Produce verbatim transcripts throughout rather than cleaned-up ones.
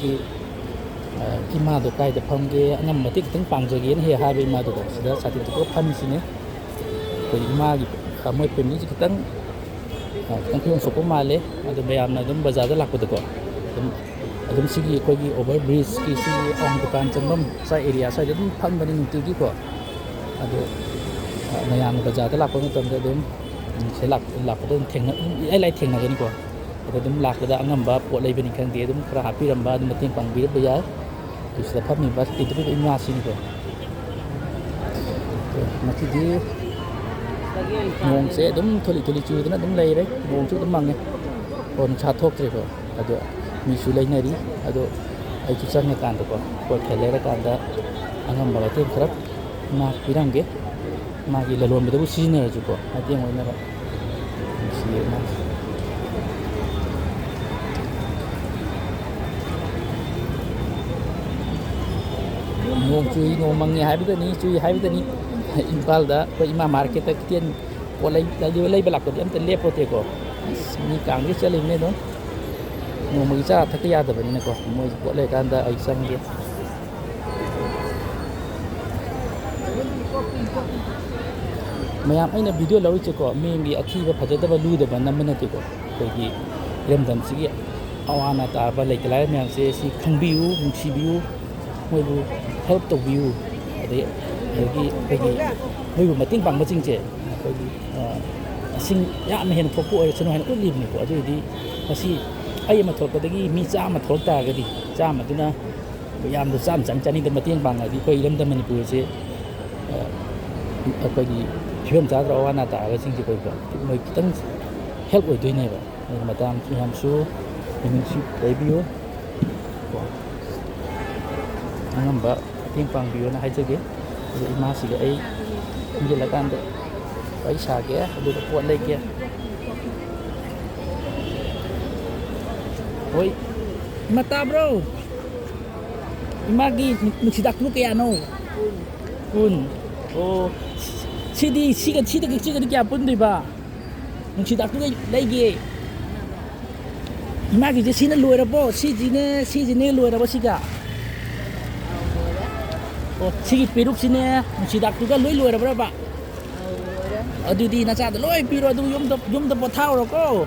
ꯒꯤ, ꯑ, ꯏꯃꯥꯗꯣ ꯀꯥꯏꯗ ꯐꯝꯒꯦ, ꯑꯉꯝꯕ ꯃꯇꯦꯡ ꯈꯤꯇꯪ ꯄꯥꯡꯖꯒꯦꯅ ꯍꯦꯛ ꯍꯥꯏꯕ ꯏꯃꯥꯗꯨꯗ, ꯁꯤꯗ ꯁꯥꯇꯤꯟ ꯇꯨꯞꯄꯒ ꯐꯝꯃꯤꯁꯤꯅꯤ꯫ ꯑꯩꯈꯣꯏ ꯏꯃꯥꯒꯤ, ꯑ, ꯃꯣꯏ ꯐꯦꯃꯤꯂꯤꯁꯤ ꯈꯤꯇꯪ, ꯑ, ꯈꯤꯇꯪ ꯐꯤꯕꯝ ꯁꯣꯛꯄ ꯃꯥꯜꯂꯦ꯫ ꯑꯗꯨ ꯃꯌꯥꯝꯅ ꯑꯗꯨꯝ ꯕꯖꯥꯔꯗ ꯂꯥꯛꯄꯗꯀꯣ, ꯑꯗꯨꯝ, ꯑꯗꯨꯝ ꯁꯤꯒꯤ ꯑꯩꯈꯣꯏꯒꯤ ꯑꯣꯚꯔ ꯕ꯭ꯔꯤꯖꯀꯤ ꯁꯤꯒꯤ ꯑꯋꯥꯡ ꯗꯨꯀꯥꯟ ꯆꯪꯐꯝ ꯁ꯭ꯋꯥꯏ ꯑꯦꯔꯤꯌꯥ ꯁ꯭ꯋꯥꯏꯗ ꯑꯗꯨꯝ ꯐꯝꯕꯅꯤ ꯅꯨꯡꯇꯤꯒꯤꯀꯣ꯫ ꯑꯗꯨ, ꯑ, ꯃꯌꯥꯝꯅ ꯕꯖꯥꯔꯗ ꯂꯥꯛꯄ ꯃꯇꯝꯗ ꯑꯗꯨꯝ, ꯎꯝ, ꯁꯤꯗ ꯂꯥꯛ-, ꯂꯥꯛꯄꯗ ꯑꯗꯨꯝ ꯊꯦꯡꯅ-, ꯑꯗꯨꯝ ꯏꯂꯥꯏ ꯂꯥꯏ ꯊꯦꯡꯅꯒꯅꯤꯀꯣ꯫ ꯑꯗꯣ ꯑꯗꯨꯝ ꯂꯥꯛꯄꯗ ꯑꯉꯝꯕ ꯄꯣꯠ ꯂꯩꯕꯅꯤ ꯈꯪꯗꯦ, ꯑꯗꯨꯝ ꯈꯔ ꯍꯥꯞꯄꯤꯔꯝꯕ, ꯑꯗꯨꯝ ꯃꯇꯦꯡ ꯄꯥꯡꯕꯤꯔꯝꯕ ꯌꯥꯏ꯫ ꯑꯗꯨ ꯁꯤꯗ ꯐꯝꯃꯤꯕ ꯇꯤꯟꯊꯣꯛꯄꯤꯕ ꯏꯃꯥꯁꯤꯅꯤꯀꯣ꯫ ꯑꯗꯣ ꯉꯁꯤꯗꯤ ꯅꯣꯡꯁꯦ ꯑꯗꯨꯝ ꯊꯣꯂꯤ ꯊꯣꯂꯤ ꯆꯨꯗꯅ ꯑꯗꯨꯝ ꯂꯩꯔꯦ, ꯅꯣꯡꯁꯨ ꯑꯗꯨꯝ ꯃꯪꯉꯦ꯫ ꯑꯣ, ꯅꯨꯡꯁꯥ ꯊꯣꯛꯇ꯭ꯔꯦꯀꯣ꯫ ꯑꯗꯣ ꯃꯤꯁꯨ ꯂꯩꯅꯔꯤ꯫ ꯑꯗꯣ ꯑꯩꯁꯨ ꯆꯪꯉꯀꯥꯟꯗꯀꯣ, ꯄꯣꯠ ꯈꯔ ꯂꯩꯔꯀꯥꯟꯗ ꯑꯉꯝꯕ ꯃꯇꯦꯡ ꯈꯔ ꯏꯃꯥ ꯄꯤꯔꯝꯒꯦ꯫ ꯃꯥꯒꯤ ꯂꯂꯣꯟꯕꯗꯕꯨ ꯁꯤꯖꯤꯟꯅꯔꯁꯨꯀꯣ, ꯃꯇꯦꯡ ꯑꯣꯏꯅꯕ꯫ ꯅꯨꯡꯁꯤꯌꯦ ꯃꯥꯁꯦ꯫ ꯅꯣꯡ ꯆꯨꯏ, ꯅꯣꯡ ꯃꯪꯉꯤ ꯍꯥꯏꯕꯗꯅꯤ, ꯆꯨꯏ ꯍꯥꯏꯕꯗꯅꯤ꯫ ꯏꯝꯐꯥꯜꯗ ꯑꯩꯈꯣꯏ ꯏꯃꯥ ꯃꯥꯔꯀꯦꯠꯇ ꯈꯤꯇꯪ ꯄꯣꯠ ꯂꯩ-, ꯂꯩꯕ ꯂꯥꯛꯄꯗꯤ ꯑꯝꯇ ꯂꯦꯞꯄꯣꯠꯇꯦꯀꯣ꯫ ꯑꯁ, ꯃꯤ ꯀꯥꯡꯒꯩ ꯆꯠꯂꯤꯕꯅꯤ ꯑꯗꯨꯝ꯫ ꯅꯣꯡꯃꯒꯤ ꯆꯥ ꯊꯛꯇ ꯌꯥꯗꯕꯅꯤꯅꯀꯣ, ꯃꯣꯏ ꯄꯣꯠ ꯂꯩꯔꯀꯥꯟꯗ ꯑꯩ ꯆꯪꯒꯦ꯫ ꯃꯌꯥꯝ, ꯑꯩꯅ ꯚꯤꯗꯤꯑꯣ ꯂꯧꯔꯤꯁꯦꯀꯣ, ꯃꯤꯒꯤ ꯑꯊꯤꯕ, ꯐꯖꯗꯕ, ꯂꯨꯗꯕ ꯅꯝꯕ ꯅꯠꯇꯦꯀꯣ꯫ ꯑꯩꯈꯣꯏꯒꯤ ꯏꯔꯝꯗꯝꯁꯤꯒꯤ ꯑꯋꯥ ꯑꯅꯥ ꯇꯥꯔꯕ ꯂꯩꯇ ꯂꯥꯏꯔ ꯃꯌꯥꯝꯁꯦ ꯁꯤ ꯈꯪꯕꯤꯌꯨ, ꯅꯨꯡꯁꯤꯕꯤꯌꯨ, ꯃꯣꯏꯕꯨ ꯍꯦꯜꯞ ꯇꯧꯕꯤꯌꯨ꯫ ꯑꯗꯩ, ꯑꯗꯒꯤ ꯑꯩꯈꯣꯏꯒꯤ ꯃꯣꯏꯕꯨ ꯃꯇꯦꯡ ꯄꯥꯡꯕꯁꯤꯡꯁꯦ ꯑꯩꯈꯣꯏꯒꯤ, ꯑ, ꯃꯁꯤꯡ ꯌꯥꯝꯅ ꯍꯦꯟꯅ ꯊꯣꯛꯄ ꯑꯣꯏꯔꯁꯅꯨ ꯍꯥꯏꯅ ꯎꯠꯂꯤꯕꯅꯤꯀꯣ꯫ ꯑꯗꯨ ꯑꯣꯏꯔꯗꯤ ꯉꯁꯤ ꯑꯩ ꯑꯃ ꯊꯣꯛꯂꯛꯄꯗꯒꯤ ꯃꯤ ꯆꯥꯝꯃ ꯊꯣꯛꯂꯛ ꯇꯥꯔꯒꯗꯤ, ꯆꯥꯝꯃꯗꯨꯅ ꯃꯌꯥꯝꯗꯣ ꯆꯥꯝꯃ, ꯆꯥꯝꯃ, ꯆꯅꯤꯗ ꯃꯇꯦꯡ ꯄꯥꯡꯉꯗꯤ ꯑꯩꯈꯣꯏ ꯏꯔꯝꯗꯝ ꯃꯅꯤꯄꯨꯔꯁꯦ, ꯑ, ꯑꯩꯈꯣꯏꯒꯤ ꯐꯤꯕꯝ ꯆꯥꯗ꯭ꯔ ꯑꯋꯥ ꯑꯅꯥ ꯇꯥꯔꯕꯁꯤꯡꯁꯦ ꯑꯩꯈꯣꯏ, ꯃꯣꯏ ꯈꯤꯇꯪ ꯍꯦꯜꯞ ꯑꯣꯏꯗꯣꯏꯅꯦꯕ꯫ ꯑꯗꯨꯅ ꯃꯇꯥꯡ ꯃꯌꯥꯝꯁꯨ ꯃꯤꯅꯨꯡꯁꯤ ꯂꯩꯕꯤꯌꯨ ꯀꯣ꯫ ꯑꯉꯝꯕ ꯃꯇꯦꯡ ꯄꯥꯡꯕꯤꯌꯨꯅ ꯍꯥꯏꯖꯒꯦ꯫ ꯑꯗꯨ ꯏꯃꯥꯁꯤꯒ ꯑꯩ ꯄꯨꯟꯁꯤꯜꯂꯀꯥꯟꯗ ꯋꯥꯔꯤ ꯁꯥꯒꯦ, ꯑꯗꯨꯒ ꯄꯣꯠ ꯂꯩꯒꯦ꯫ ꯍꯣꯏ, ꯏꯃꯥ ꯇꯥꯕ꯭ꯔꯣ? ꯏꯃꯥꯒꯤ ꯅꯨꯡꯁꯤꯗꯥꯛꯇꯨꯕꯨ ꯀꯌꯥꯅꯣ? ꯀꯨꯟ꯫ ꯑꯣ, ꯁꯤꯗꯤ, ꯁꯤꯒ, ꯁꯤꯗꯒꯤ, ꯁꯤꯒꯗꯤ ꯀꯌꯥ ꯄꯨꯟꯗꯣꯏꯕ? ꯅꯨꯡꯁꯤꯗꯥꯛꯇꯨꯒ ꯂꯩꯒꯦ꯫ ꯏꯃꯥꯒꯤꯁꯦ ꯁꯤꯅ ꯂꯣꯏꯔꯕꯣ? ꯁꯤꯁꯤꯅꯦ, ꯁꯤꯁꯤꯅꯦ ꯂꯣꯏꯔꯕꯣ ꯁꯤꯒ? ꯑꯣ, ꯁꯤꯒꯤ ꯄꯦꯔꯨꯛꯁꯤꯅꯦ, ꯅꯨꯡꯁꯤꯗꯥꯛꯇꯨꯒ ꯂꯣꯏ ꯂꯣꯏꯔꯕ꯭ꯔꯕ? ꯑꯗꯨꯗꯤ ꯅꯆꯥꯗ ꯂꯣꯏ ꯄꯤꯔꯣ, ꯑꯗꯨ ꯌꯨꯝꯗ, ꯌꯨꯝꯗ ꯄꯣꯊꯥꯎꯔꯣꯀꯣ꯫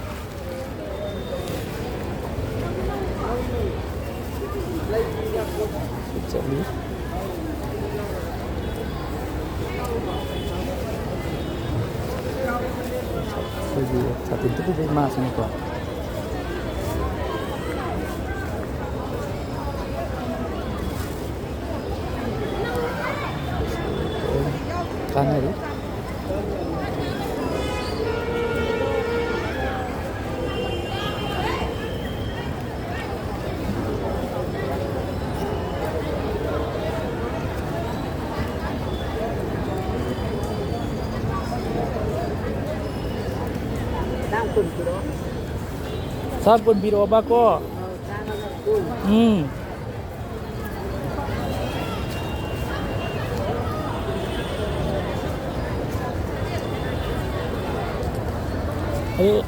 ꯆꯠꯂꯤ꯫ ꯑꯩꯈꯣꯏꯒꯤ ꯁꯥꯇꯤꯟ ꯇꯨꯄꯤꯕ ꯏꯃꯥꯁꯤꯅꯤꯀꯣ꯫ ꯀꯥꯟꯅꯔꯤ꯫ ꯆꯥꯝ ꯀꯨꯟ ꯄꯤꯔꯛꯑꯣ꯫ ꯆꯥꯝ ꯀꯨꯟ ꯄꯤꯔꯛꯑꯣꯕꯀꯣ꯫ ꯑꯧ, ꯆꯥꯝꯃꯒ ꯀꯨꯟ꯫ ꯎꯝ꯫ ꯑꯗꯨ,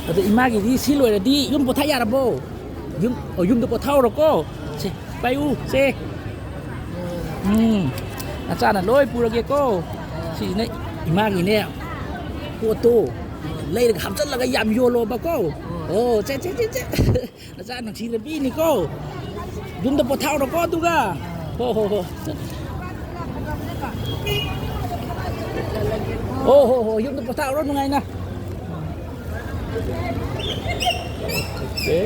ꯑꯗꯨ ꯏꯃꯥꯒꯤꯗꯤ ꯁꯤ ꯂꯣꯏꯔꯗꯤ ꯌꯨꯝ ꯄꯣꯊꯥ ꯌꯥꯔꯕꯣ? ꯌꯨꯝ, ꯑꯣ, ꯌꯨꯝꯗ ꯄꯣꯊꯥꯎꯔꯣꯀꯣ꯫ ꯁꯦ, ꯄꯥꯏꯌꯨ, ꯁꯦ꯫ ꯎꯝ, ꯅꯆꯥꯅ ꯂꯣꯏ ꯄꯨꯔꯒꯦꯀꯣ꯫ ꯁꯤꯁꯤꯅ ꯏꯃꯥꯒꯤꯅꯦ, ꯄꯣꯠꯇꯣ ꯂꯩꯔꯒ ꯍꯥꯞꯆꯜꯂꯒ ꯌꯥꯝ ꯌꯣꯜꯂꯣꯕꯀꯣ꯫ ꯑꯣ, ꯆꯦ, ꯆꯦ, ꯆꯦ, ꯆꯦ꯫ ꯅꯆꯥ ꯅꯨꯡꯁꯤꯅ ꯄꯤꯅꯤꯀꯣ꯫ ꯌꯨꯝꯗ ꯄꯣꯊꯥꯎꯔꯣꯀꯣ ꯑꯗꯨꯒ꯫ ꯍꯣ, ꯍꯣ, ꯍꯣ꯫ ꯍꯣ, ꯍꯣ, ꯍꯣ, ꯌꯨꯝꯗ ꯄꯣꯊꯥꯎꯔꯣ ꯅꯨꯡꯉꯥꯏꯅ꯫ ꯑꯣꯀꯦ꯫